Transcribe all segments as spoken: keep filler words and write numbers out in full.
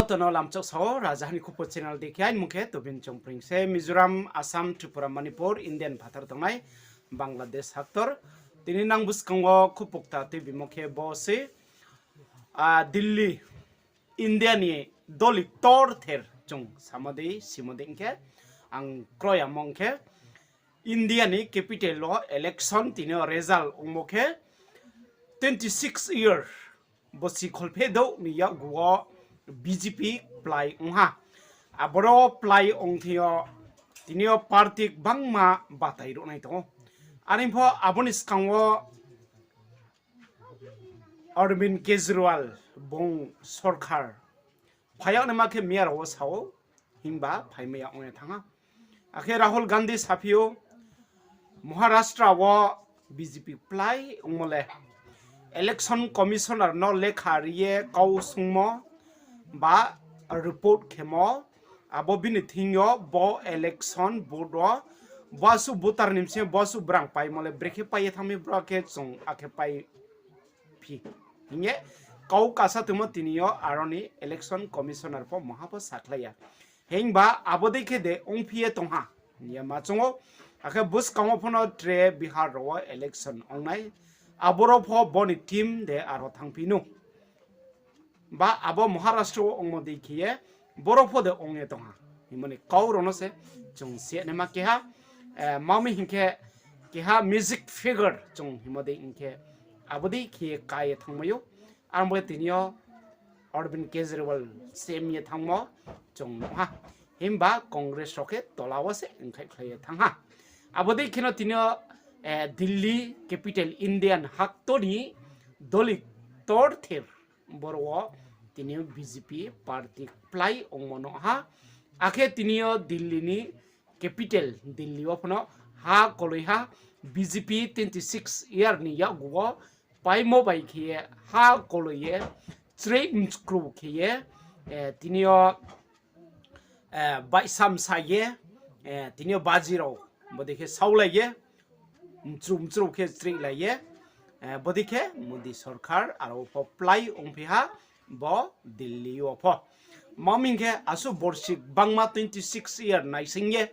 Joto no lamchak sao, Rajaha ni Khupo channel dei khe aini mung khe Tobin Chongpring se, Mizoram, Assam, Tripura, Manipur, Indian phathar tongnai, Bangladesh haktor. Tini nang buskang wo khupukta tuibimo khe bo se, a, Delhi, India ni doli ktor ther chung samo dei, simo dei hing khe, ang kroiyamo hing khe, India ni capital wo election tini yo result ongmo khe twenty six year, bosi kholpheh douh ni yakgu wo B J P play ong ha. Aboro play ong thing yo tini yo party gbangma batai ruhnai tong ou. Are pho abo ni skang wo Arvind Kejriwal bung sorkar phai yag naima khe miya rao wo sa ou, himba phaimai ya ong ye thanng ha. Akhe Rahul Gandhi saphi ou, Maharashtra wo B J P play ongmo le election commissioner no lekha ri ye kau sungmo ba report khemo, abo bini thing yo bo election vote wo, bo asuh voter ni bsing yo bo asuh brang paimo le brekhe pai ye thanng mi, bro khe chung akhe pai phi hing ye kau kasa tongmo tini yo aro ni election commissioner pho maha pho sakhlai ya. Himba abo dei khe de ongphi ye tong ha hing ye ma choung ou. Akhe buskang wo pho no tre Bihar rao wo election ong nai, aboro pho bo ni team de aro thanngphi nou. Ba abo Maharashtra wo ongmo dei khe ye boro pho de ong ye tong ha hingmo ni kau rao no se chung si naima keha, eh, ma mi hing khe keha magic figure chung hingmo dei hing khe abo dei khe ye ka ye thanngmai ou. Aro bo tini yo Arvind Kejriwal C M ye thanngmo chung nuh ha. Himba Congress rao khe tola wo se nkhaihkhlai ye thanng ha. Abo dei khe no tini yo, eh, Delhi capital Indian haktor ni doli ktor ther boro wo tini yo B J P party play ongmo nuh ha. Akhe tini yo Delhi ni capital Delhi wo pho no ha koloi ha, B J P twenty six year ni yakgu wo paimo bai khe ye ha koloi ye, chreih mchkru khe ye, eh, tini yo, eh, baihsa msa ye, eh, tini yo baji rao bodei khe saulai ye, mchru mchru khe chreihlai ye, eh, bodei khe Modi sorkar aro pho play ongphi ha bo Delhi wo pho. Ma mi hing khe asuh borsi gbangma twenty six year naising ye,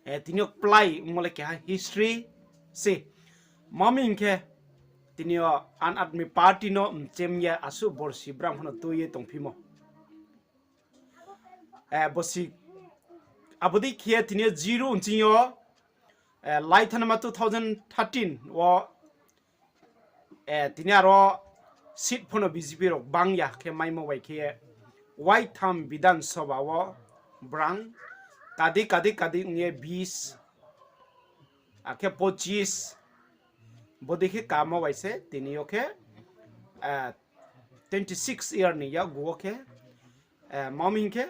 eh, tini yo play ongmo le keha history se. Ma mi hing khe tini yo Aam Aadmi Party no mchem ye asuh borsi brang pho no tui ye tongphimo. Eh, bosi, abo dei khe tini yo zero nching yo, eh, lai thanngma two thousand thirteen wo, eh, tini aro seat pho no B J P rao gbang ya khe maimo bai khe waitham Bidhan Sabha wo brang kadi kadi kadi ong ye bis, akhe pochis, bodei khe kamo bai se tini yo khe, eh, twenty six year ni yakgu wo khe, eh, ma mi hing khe,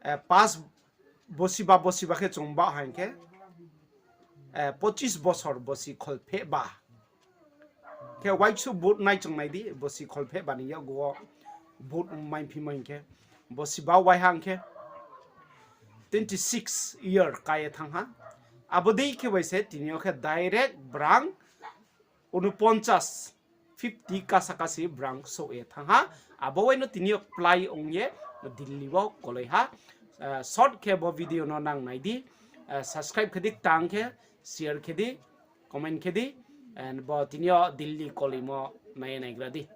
eh, pas bosiba bosiba khe chung ba ha hing khe, eh, pochis bosor bosi kholphehba khe waiksu vote nai chung nai di, bosi kholphehba ni yakgu wo vote maiphi mo hing khe, bosiba waiha hing khe twenty six year ka ye thanng ha. Abo dei khe bai se tini yo khe direct brang unuponchas, fifty kasa kasi brang souh ye thanng ha. Abo bai no tini yo play ong ye Delhi wo koloi ha. Eh, short khe bo video no nang nai di. Eh, subscribe khe di, ktang khe share khe di, comment khe di. Eh, bo tini yo Delhi koloimo nai ye naigra di.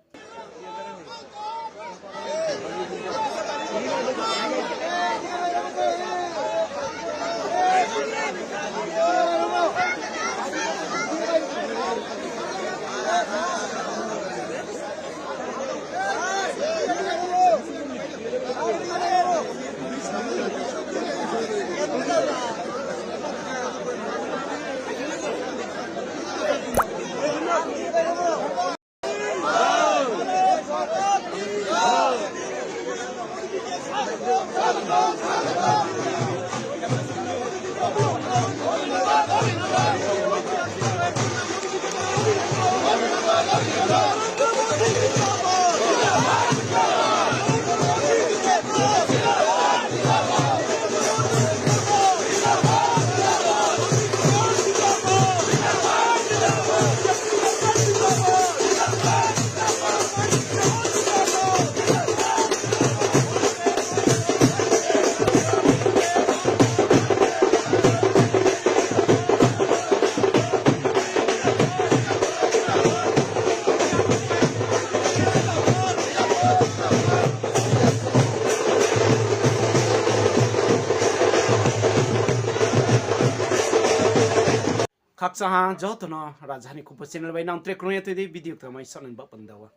Khakchang ha joto no Rajahani Khupo channel bai nang tre krung ye tui di video tongmai saoh nai ba panda wo.